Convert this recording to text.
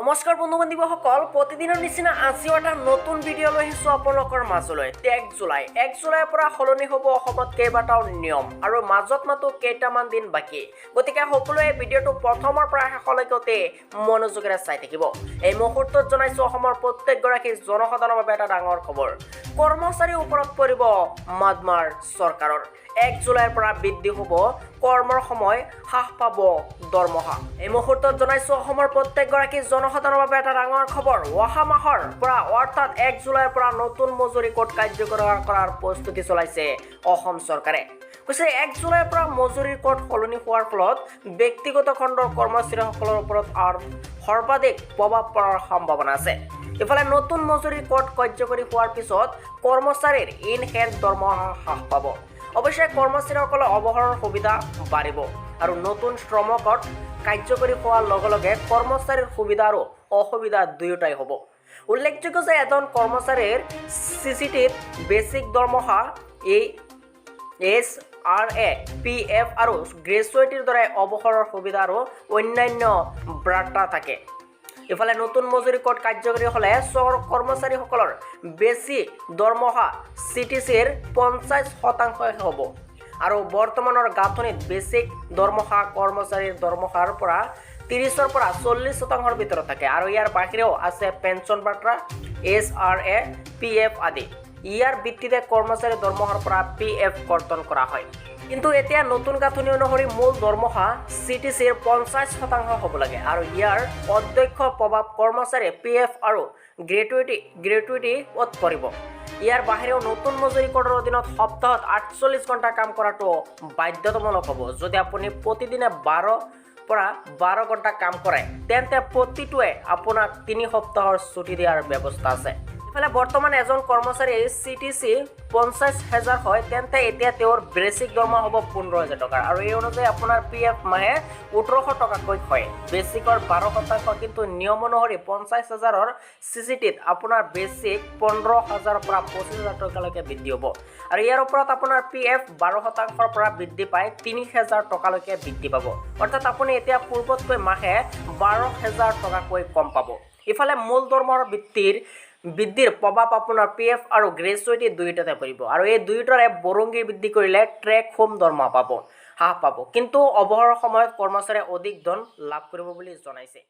নমস্কাৰ বন্ধু বান্ধৱীসকল, প্ৰতিদিনৰ নিচিনা আজিও এটা নতুন ভিডিঅ' লৈ আহিছোঁ আপোনালোকৰ মাজলৈ। 1 জুলাই, 1 জুলাইৰ পৰা সলনি হ'ব অসমত কেইবাটাও নিয়ম আৰু মাজত মাথো কেইটামান দিন বাকী। গতিকে সকলোৱে ভিডিঅ'টো প্ৰথমৰ পৰা শেষলৈকে অতি মনোযোগেৰে চাই থাকিব। এই মুহূৰ্তত জনাইছোঁ অসমৰ প্ৰত্যেকগৰাকী জনসাধাৰণৰ বাবে এটা ডাঙৰ খবৰ। কৰ্মচাৰীৰ ওপৰত পৰিব মাতমাৰ চৰকাৰৰ। 1 জুলাইৰ পৰা বৃদ্ধি হ'ব কৰ্মৰ সময়, হ্ৰাস পাব দৰমহা। এই মুহূৰ্তত জনাইছো অসমৰ প্ৰত্যেকগৰাকী জনসাধাৰণৰ বাবে এটা ডাঙৰ খবৰ। অহা মাহৰ পৰা, অৰ্থাৎ 1 জুলাইৰ পৰা নতুন মজুৰি কোড কাৰ্যকৰী কৰাৰ প্ৰস্তুতি চলাইছে অসম চৰকাৰে। কৈছে, 1 জুলাইৰ পৰা মজুৰিৰ কোড সলনি হোৱাৰ ফলত ব্যক্তিগত খণ্ডৰ কৰ্মচাৰীসকলৰ ওপৰত আৰু সৰ্বাধিক প্ৰভাৱ পৰাৰ সম্ভাৱনা আছে। ইফালে নতুন মজুৰি কোড কাৰ্যকৰী হোৱাৰ পিছত কৰ্মচাৰীৰ ইন হেণ্ড দৰমহা হ্ৰাস পাব। অৱশ্যে কৰ্মচাৰীসকলৰ অৱসৰৰ সুবিধা বাঢ়িব আৰু নতুন শ্ৰম কোড কাৰ্যকৰী হোৱাৰ লগে লগে কৰ্মচাৰীৰ সুবিধা আৰু অসুবিধা দুয়োটাই হ'ব। উল্লেখযোগ্য যে এজন কৰ্মচাৰীৰ চিচিটিত বেছিক দৰমহা, এই এইচ আৰ এ, পি এফ আৰু গ্ৰেচুৱেটিৰ দৰে অৱসৰৰ সুবিধা আৰু অন্যান্য ভাট্টা থাকে। ইফালে নতুন মজুৰি কোড কাৰ্যকৰী হ'লে চৰ কৰ্মচাৰীসকলৰ বেছিক দৰমহা চিটিচিৰ 50 শতাংশহে হ'ব আৰু বৰ্তমানৰ গাঁথনিত বেছিক দৰমহা কৰ্মচাৰীৰ দৰমহাৰ পৰা 30ৰ পৰা 40 শতাংশৰ ভিতৰত থাকে আৰু ইয়াৰ বাহিৰেও আছে পেঞ্চন ভাট্টা, এইচ আৰ এ, পি এফ আদি। ইয়াৰ ভিত্তিতে কৰ্মচাৰীৰ দৰমহাৰ পৰা পি এফ কৰ্তন কৰা হয়। কিন্তু এতিয়া নতুন গাঁথনি অনুসৰি মূল দৰমহা চিটিচিৰ 50% হ'ব লাগে আৰু ইয়াৰ প্ৰত্যক্ষ প্ৰভাৱ কৰ্মচাৰীয়ে পি এফ আৰু গ্ৰেটুইটিত পৰিব। ইয়াৰ বাহিৰেও নতুন মজুৰি কোডৰ অধীনত সপ্তাহত 48 ঘণ্টা কাম কৰাটো বাধ্যতামূলক হ'ব। যদি আপুনি প্ৰতিদিনে 12ৰ পৰা 12 ঘণ্টা কাম কৰে, তেন্তে প্ৰতিটোৱে আপোনাক 3 সপ্তাহৰ ছুটি দিয়াৰ ব্যৱস্থা আছে। ইফালে বৰ্তমান এজন কৰ্মচাৰীৰ চিটিচি 50,000 হয়, তেন্তে এতিয়া তেওঁৰ বেছিক দৰমহা হ'ব 15,000 টকা আৰু এই অনুযায়ী আপোনাৰ পি এফ মাহে 1800 টকাকৈ হয়, বেছিকৰ 12%। কিন্তু নিয়ম অনুসৰি 50 হাজাৰৰ চিচিটিত আপোনাৰ বেছিক 15 হাজাৰৰ পৰা 25 হাজাৰ টকালৈকে বৃদ্ধি হ'ব আৰু ইয়াৰ ওপৰত আপোনাৰ পি এফ 12 শতাংশৰ পৰা বৃদ্ধি পাই 3000 টকালৈকে বৃদ্ধি পাব। অৰ্থাৎ আপুনি এতিয়া পূৰ্বতকৈ মাহে 12,000 টকাকৈ কম পাব। ইফালে মূল দৰমহাৰ বৃদ্ধিৰ প্ৰভাৱ আপোনাৰ পি এফ আৰু গ্ৰেচুইটি দুয়োটাতে পৰিব আৰু এই দুয়োটাৰে বৰংগী বৃদ্ধি কৰিলে টেক হোম দৰমহা পাব হ্ৰাস পাব, কিন্তু অৱসৰৰ সময়ত কৰ্মচাৰীয়ে অধিক ধন লাভ কৰিব বুলি জনাইছে।